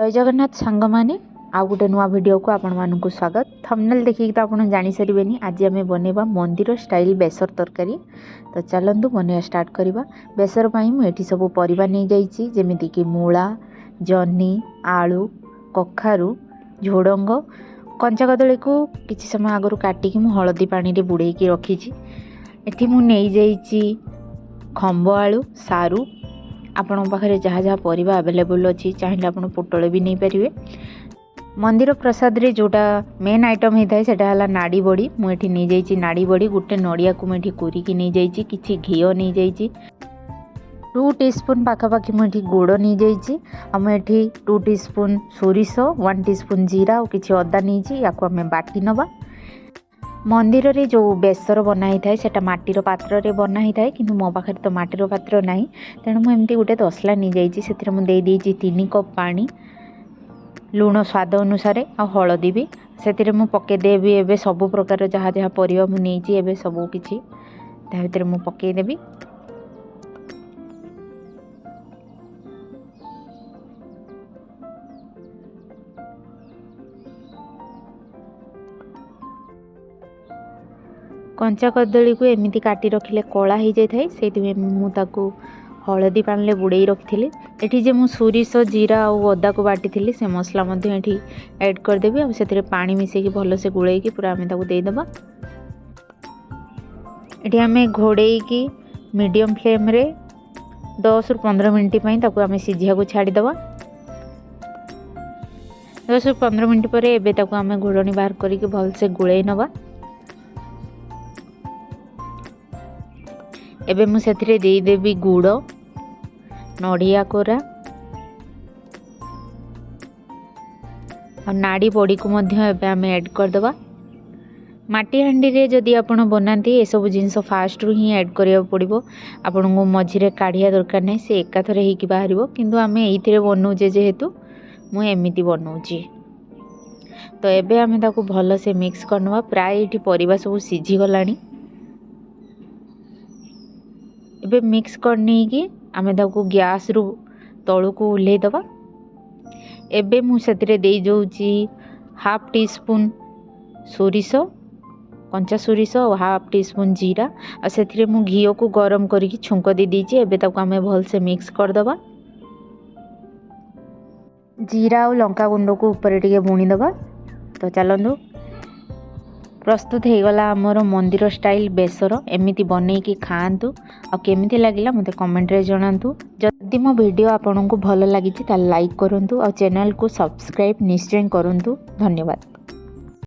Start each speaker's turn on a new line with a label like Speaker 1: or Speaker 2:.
Speaker 1: ଜୟ ଜଗନ୍ନାଥ ସାଙ୍ଗମାନେ, ଆଉ ଗୋଟେ ନୂଆ ଭିଡ଼ିଓକୁ ଆପଣମାନଙ୍କୁ ସ୍ୱାଗତ। ଥମ୍ବନେଲ୍ ଦେଖିକି ତ ଆପଣ ଜାଣିସାରିବେନି, ଆଜି ଆମେ ବନେଇବା ମନ୍ଦିର ଷ୍ଟାଇଲ୍ ବେସର ତରକାରୀ। ତ ଚାଲନ୍ତୁ ବନେଇବା ଷ୍ଟାର୍ଟ କରିବା। ବେସର ପାଇଁ ମୁଁ ଏଠି ସବୁ ପରିବା ନେଇଯାଇଛି, ଯେମିତିକି ମୂଳା, ଜହ୍ନି, ଆଳୁ, କଖାରୁ, ଝୁଡ଼ଙ୍ଗ, କଞ୍ଚା କଦଳୀକୁ କିଛି ସମୟ ଆଗରୁ କାଟିକି ମୁଁ ହଳଦୀ ପାଣିରେ ବୁଡ଼େଇକି ରଖିଛି। ଏଠି ମୁଁ ନେଇଯାଇଛି ଖମ୍ବ ଆଳୁ, ସାରୁ। ଆପଣଙ୍କ ପାଖରେ ଯାହା ଯାହା ପରିବା ଆଭେଲେବୁଲ୍ ଅଛି, ଚାହିଁଲେ ଆପଣ ପୋଟଳ ବି ନେଇପାରିବେ। ମନ୍ଦିର ପ୍ରସାଦରେ ଯେଉଁଟା ମେନ୍ ଆଇଟମ୍ ହେଇଥାଏ, ସେଇଟା ହେଲା ନାଡ଼ି ବଡ଼ି। ମୁଁ ଏଠି ନେଇଯାଇଛି ନାଡ଼ି ବଡ଼ି। ଗୋଟେ ନଡ଼ିଆକୁ ମୁଁ ଏଠି କୋରିକି ନେଇଯାଇଛି, କିଛି ଘିଅ ନେଇଯାଇଛି, 2 ଟିସ୍ପୁନ୍ ପାଖାପାଖି ମୁଁ ଏଠି ଗୁଡ଼ ନେଇଯାଇଛି, ଆଉ ମୁଁ ଏଠି 2 ଟିସ୍ପୁନ୍ ସୋରିଷ, 1 ଟିସ୍ପୁନ୍ ଜିରା ଆଉ କିଛି ଅଦା ନେଇଛି। ୟାକୁ ଆମେ ବାଟି ନେବା। ମନ୍ଦିରରେ ଯେଉଁ ବେସର ବନା ହେଇଥାଏ, ସେଇଟା ମାଟିର ପାତ୍ରରେ ବନା ହେଇଥାଏ, କିନ୍ତୁ ମୋ ପାଖରେ ତ ମାଟିର ପାତ୍ର ନାହିଁ, ତେଣୁ ମୁଁ ଏମିତି ଗୋଟେ ତସଲା ନେଇଯାଇଛି। ସେଥିରେ ମୁଁ ଦେଇଦେଇଛି 3 କପ୍ ପାଣି, ଲୁଣ ସ୍ୱାଦ ଅନୁସାରେ ଆଉ ହଳଦୀ ବି ସେଥିରେ ମୁଁ ପକାଇଦେବି। ଏବେ ସବୁ ପ୍ରକାର ଯାହା ଯାହା ପରିବା ମୁଁ ନେଇଛି, ଏବେ ସବୁ କିଛି ତା ଭିତରେ ମୁଁ ପକାଇଦେବି। କଞ୍ଚା କଦଳୀକୁ ଏମିତି କାଟି ରଖିଲେ କଳା ହେଇଯାଇଥାଏ, ସେଇଥିପାଇଁ ମୁଁ ତାକୁ ହଳଦୀ ପାଣିରେ ବୁଡ଼େଇ ରଖିଥିଲି। ଏଠି ଯେ ମୁଁ ସୋରିଷ, ଜିରା ଆଉ ଅଦାକୁ ବାଟିଥିଲି, ସେ ମସଲା ମଧ୍ୟ ଏଠି ଆଡ଼୍ କରିଦେବି, ଆଉ ସେଥିରେ ପାଣି ମିଶାଇକି ଭଲସେ ଗୋଳେଇକି ପୁରା ଆମେ ତାକୁ ଦେଇଦେବା। ଏଠି ଆମେ ଘୋଡ଼େଇକି ମିଡ଼ିୟମ୍ ଫ୍ଲେମ୍ରେ 10ରୁ 15 ମିନିଟ୍ ପାଇଁ ତାକୁ ଆମେ ସିଝିବାକୁ ଛାଡ଼ିଦେବା। 10ରୁ 15 ମିନିଟ୍ ପରେ ଏବେ ତାକୁ ଆମେ ଘୋଡ଼ଣୀ ବାହାର କରିକି ଭଲସେ ଗୋଳେଇ ନେବା। ଏବେ ମୁଁ ସେଥିରେ ଦେଇଦେବି ଗୁଡ଼, ନଡ଼ିଆ କୋରା ଆଉ ନାଡ଼ି ବଡ଼ିକୁ ମଧ୍ୟ ଏବେ ଆମେ ଆଡ଼୍ କରିଦେବା। ମାଟି ହାଣ୍ଡିରେ ଯଦି ଆପଣ ବନାନ୍ତି, ଏସବୁ ଜିନିଷ ଫାଷ୍ଟରୁ ହିଁ ଆଡ଼୍ କରିବାକୁ ପଡ଼ିବ। ଆପଣଙ୍କୁ ମଝିରେ କାଢ଼ିବା ଦରକାର ନାହିଁ, ସେ ଏକାଥରେ ହେଇକି ବାହାରିବ। କିନ୍ତୁ ଆମେ ଏଇଥିରେ ବନଉଛେ ଯେହେତୁ, ମୁଁ ଏମିତି ବନଉଛି। ତ ଏବେ ଆମେ ତାକୁ ଭଲସେ ମିକ୍ସ କରିନେବା। ପ୍ରାୟ ଏଇଠି ପରିବା ସବୁ ସିଝିଗଲାଣି। ଏବେ ମିକ୍ସ କରିନେଇକି ଆମେ ତାକୁ ଗ୍ୟାସ୍ରୁ ତଳକୁ ଓହ୍ଲେଇ ଦେବା। ଏବେ ମୁଁ ସେଥିରେ ଦେଇଦେଉଛି ହାଫ୍ ଟି ସ୍ପୁନ୍ ସୋରିଷ, କଞ୍ଚା ସୋରିଷ ଆଉ ହାଫ୍ ଟି ସ୍ପୁନ୍ ଜିରା, ଆଉ ସେଥିରେ ମୁଁ ଘିଅକୁ ଗରମ କରିକି ଛୁଙ୍କ ଦେଇଦେଇଛି। ଏବେ ତାକୁ ଆମେ ଭଲସେ ମିକ୍ସ କରିଦେବା। ଜିରା ଆଉ ଲଙ୍କା ଗୁଣ୍ଡକୁ ଉପରେ ଟିକେ ବୁଣିଦେବା। ତ ଚାଲନ୍ତୁ, ପ୍ରସ୍ତୁତ ହେଇଗଲା ଆମର ମନ୍ଦିର ଷ୍ଟାଇଲ୍ ବେସର। ଏମିତି ବନେଇକି ଖାଆନ୍ତୁ ଆଉ କେମିତି ଲାଗିଲା ମୋତେ କମେଣ୍ଟରେ ଜଣାନ୍ତୁ। ଯଦି ମୋ ଭିଡ଼ିଓ ଆପଣଙ୍କୁ ଭଲ ଲାଗିଛି, ତାହେଲେ ଲାଇକ୍ କରନ୍ତୁ ଆଉ ଚ୍ୟାନେଲକୁ ସବସ୍କ୍ରାଇବ୍ ନିଶ୍ଚୟ କରନ୍ତୁ। ଧନ୍ୟବାଦ।